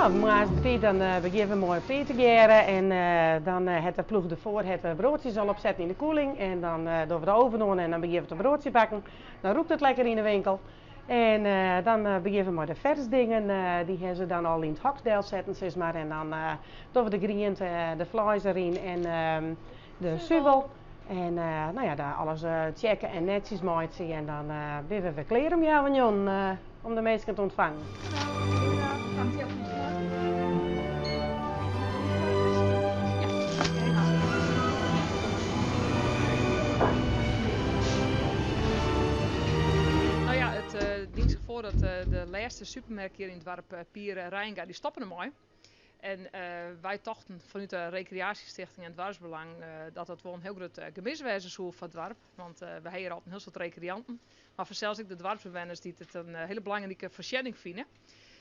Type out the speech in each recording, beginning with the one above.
No, moarns betiid dan begjinne we moai op tiid tegearre en dan hat de ploech derfoar hat de broadsjes al opsetten yn de koeling en dan dogge we de oven oan en dan begjinne we te broadsje bakken. Dan rûkt it lekker yn de winkel en dan begjinne we mei de fersdingen, dy ha se dan al yn it hok delsetten sis mar en dan dogge we de griente, de fleis deryn en de suvel en no ja, alles tsjekke en netsjes meitsje en dan binne we wer klear om healwei njoggenen om de minsken te ûntfangen. No ja, it die sich foar dat de lêste supermerk hjir yn it doarp Pier Reijenga, dy stoppe dermei. En wy tochten fanút de Rekreaasjestichting en Doarpsbelang dat dat wol in hiel grut gemis wêze soe foar it doarp. Want we ha hjir altyd in hiel soad rekreanten, mar fansels ek de doarpsbewenners dy't it in hiele belangrike foarsjenning fine.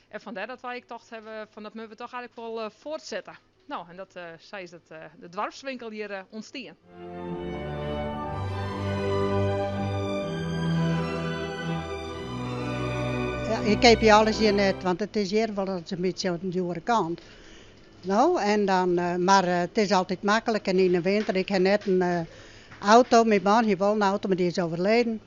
En fandêr dat wy ek tocht hawwe fan dat moatte we toch eigentlik wol fuortsette. No, en dat sa is dat de doarpswinkel hjir ûntstien. Ik keapje alles hjir net, want it is hjir wol ris in bytsje oan de djoere kant. No, en dan, mar it is altyd maklik en yn de winter, ik ha net in auto, myn man hie wol in auto, mar dy is overleden.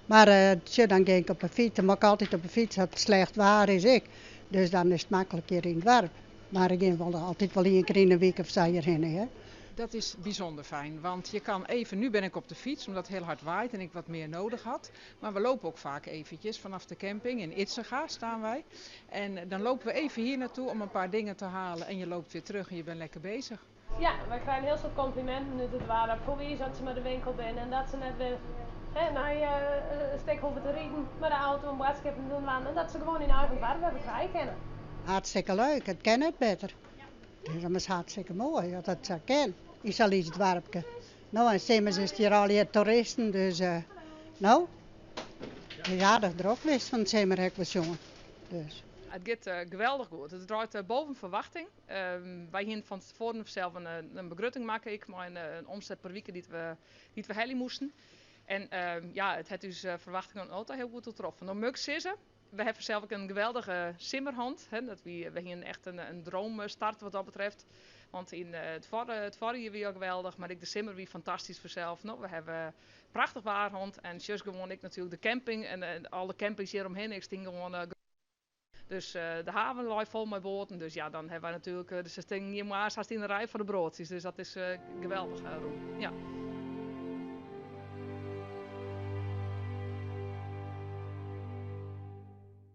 Mar sjoch, dan gean ik op de fyts, dan moat ik altyd op de fyts as it slecht waar is ek. Dus dan is it maklik hjir yn it doarp. Mar ik gean wol altyd wol ien kear yn de wike of sa hjirhinne, hear. Dat is bijzonder fijn, want je kan even, nu ben ik op de fiets omdat het heel hard waait en ik wat meer nodig had. Maar we lopen ook vaak eventjes vanaf de camping, in Idzega staan wij. En dan lopen we even hier naartoe om een paar dingen te halen en je loopt weer terug en je bent lekker bezig. Ja, wy krije in hiel soad kompliminten út it doarp hoe wiis dat se mei de winkel binne en dat se net wer nei in stik hoege te riden mei de auto om boadskippen te dwaan en dat se gewoan yn eigen doarp wer wat krije kinne. Hartstikke leuk, it kin net better. Dus dat is hartstikke moai dat dat sa kin yn sa'n lyts doarpke. No en simmers is it hjir allegear toeristen, dus no, it is aardich drok west fan it simmer ha ik wol sjoen. Dus. It giet geweldich goed. It draait boven ferwachting. Wy hienen fan tefoaren sels in begrutting makke ek mei in omset per wike dy't we, dy't we helje moasten. En ja, it hat ús ferwachtingen oant no ta hiel goed oertroffen. No moat ik sizze, we hawwe sels ek in geweldige simmer hân. Dat wie, we hienen echt in droomstart wat dat betreft. Want yn it foarjier wie al geweldich, mar ek de simmer wie fantastysk fansels. No, we hawwe prachtich waar hân en sjochst gewoan ek natuerlik de camping en alle campings hjir omhinne, ek stean gewoan. Dus de haven lei fol mei boaten. Dus ja, dan hawwe wy natuerlik, se stean hjir moarns hast yn de rij foar de broadsjes. Dus dat is geweldich rûn. Ja.